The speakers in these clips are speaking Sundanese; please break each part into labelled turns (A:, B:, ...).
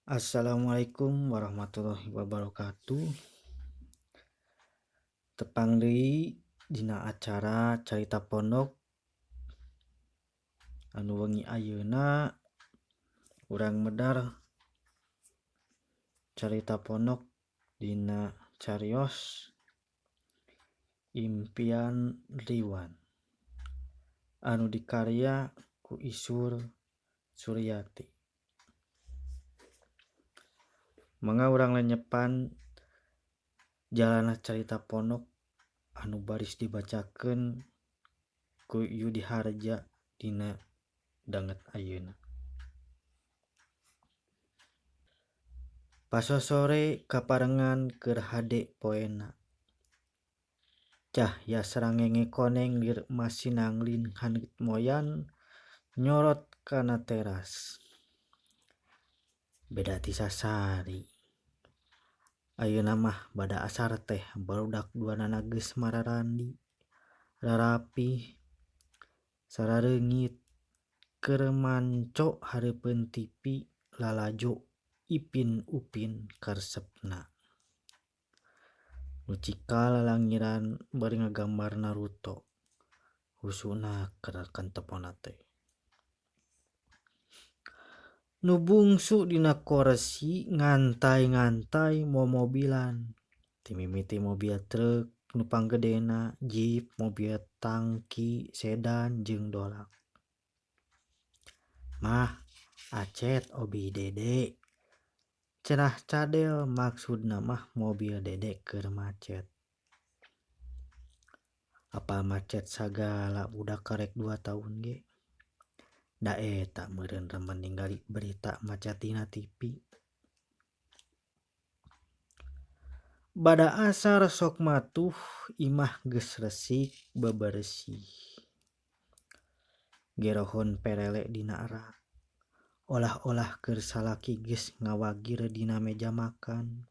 A: Assalamualaikum warahmatullahi wabarakatuh. Tepang deui dina acara Carita Pondok anu wengi ayeuna urang medar Carita Pondok dina carios Impian Riwan anu dikarya ku Isur Suryati. Mangga urang lenyepan jalana Carita Pondok anu baris dibacakeun ku Yudi Harja dina danget ayeuna. Pasosore kaparengan keur hade poena. Cahya sarangenge koneng lir emas sinanglin haneut moyan nyorot kana teras. Beda ti sasari. Ayeuna mah bada asar teh barudak duanana geus mararandi, rarapih, sarareungit, keur manco hareupeun TV lalajo Ipin Upin karesepna. Nu cikal lalangiran bari ngagambar Naruto. Husuna keur kantepona teh. Nu bungsu dina korsi ngantay-ngantay momobilan. Ti mimiti mobil truk nu panggedena, jeep, mobil tangki, sedan jeung dolak. Mah, acet obi dede. Cenah cadel maksudna mah mobil dede keur macet. Apal macet sagala budak karek 2 taun ge. Da eta meureun remen ningali berita macet dina TV. Bada asar sok matuh imah geus resik beberesih. Gerohon perele dina rak. Olah-olah keur salaki geus ngawagir dina meja makan.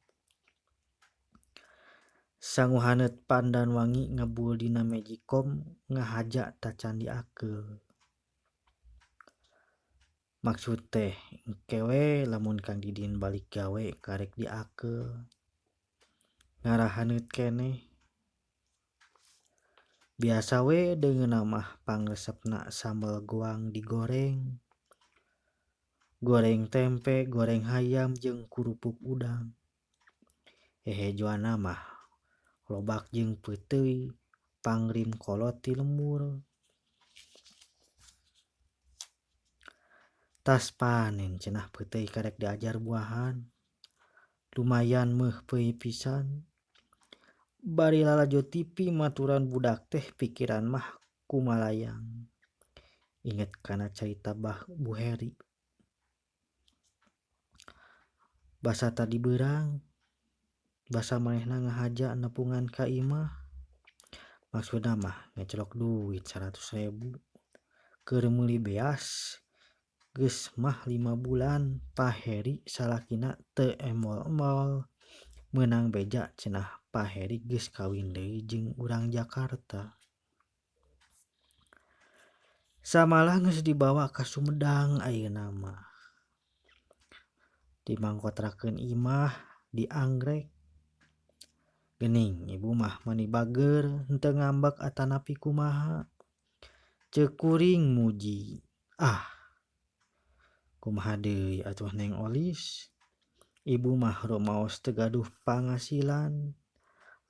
A: Sangu haneut pandan wangi ngebul dina magicom ngahaja tacan diakeul. Maksud teh engke we lamun Kang Didin balik gawe karek diakeul. Ngarahaneut keneh. Biasa we deungeunna mah pangresepna sambel goang digoreng. Goreng tempe, goreng hayam jeung kurupuk udang. Hehejoanna mah lobak jeung peuteuy pangrim kolot ti lembur. Tas panen cenah peuteuy karek diajar buahan. Lumayan meuh peuy pisan. Bari lalajo TV maturan budak teh pikiran mah kumalayang. Inget kana carita bah Bu Heri. Basa tadi beurang, basa manehna ngahaja nepungan ka imah. Maksudna mah ngecelok duit 100.000 keur meuli beas. Geus mah 5 bulan Pa Heri salakina teu emol-emol meunang beja cenah Pa Heri geus kawin deui jeung urang Jakarta. Samalah geus dibawa ka Sumedang ayeuna mah. Dimangkotrakeun imah dianggrek. Geuning ibu mah mani bager henteu ngambek atanapi kumaha. Ceuk kuring muji. Ah. Kumaha deui atuh Neng Olis. Ibu mah rumaos teu gaduh pangasilan.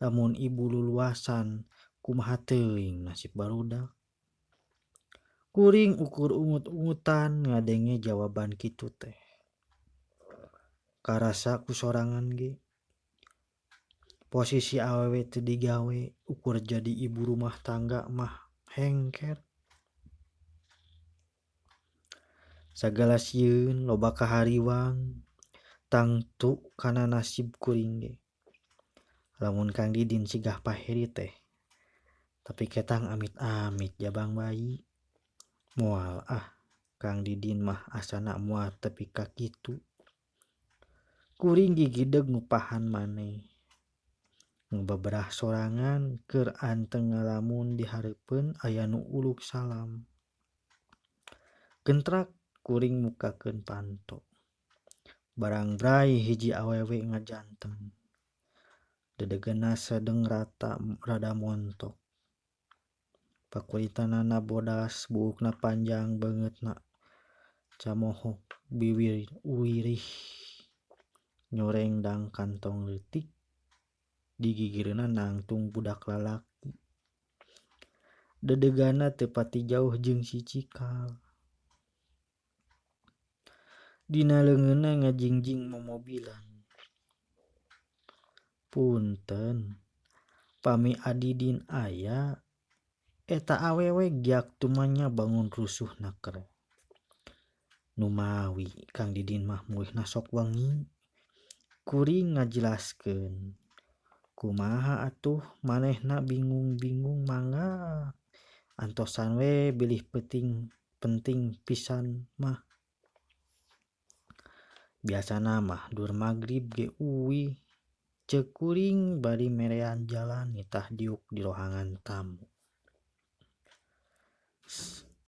A: Lamun ibu luluasan kumaha teuing nasib barudak. Kuring ukur ungut-ungutan ngadenge jawaban kitu teh. Karasa ku sorangan ge. Posisi awewe teu digawe ukur jadi ibu rumah tangga mah hengker. Sagala sieun loba kahariwang tangtu kana nasib kuring ge. Lamun Kang Didin sigah Pa Heri teh. Tapi ketang amit-amit jabang bayi. Moal ah Kang Didin mah asana moal tepi ka kitu. Kuring gigideg ngupahan maneh. Ngabeberah sorangan keur anteng ngalamun di hareupeun aya nu uluk salam. Gentrak kuring mukakeun panto. Barang bray hiji awewe ngajantem. Dedegna sedeng rata rada montok. Pakulitanana bodas, buukna panjang, beungeutna camohok, biwir wirih nyorendang kantong leutik. Di gigireunana nangtung budak lalaki. Dedegana teu pati jauh jeung si Cikal. Dina leungeunna ngajingjing momobilan. Punten, pami A Didin aya? Eta awewe giak tumanya bangun rusuhna kere. Numawi Kang Didin mah mulihna sok wengi. Kuring ngajelaskeun. Kumaha atuh manehna bingung-bingung mangga antosan we bilih penting penting pisan mah. Biasana mah dur magrib ge uwih. Ceuk kuring bari merean jalan nitah diuk di rohangan tamu.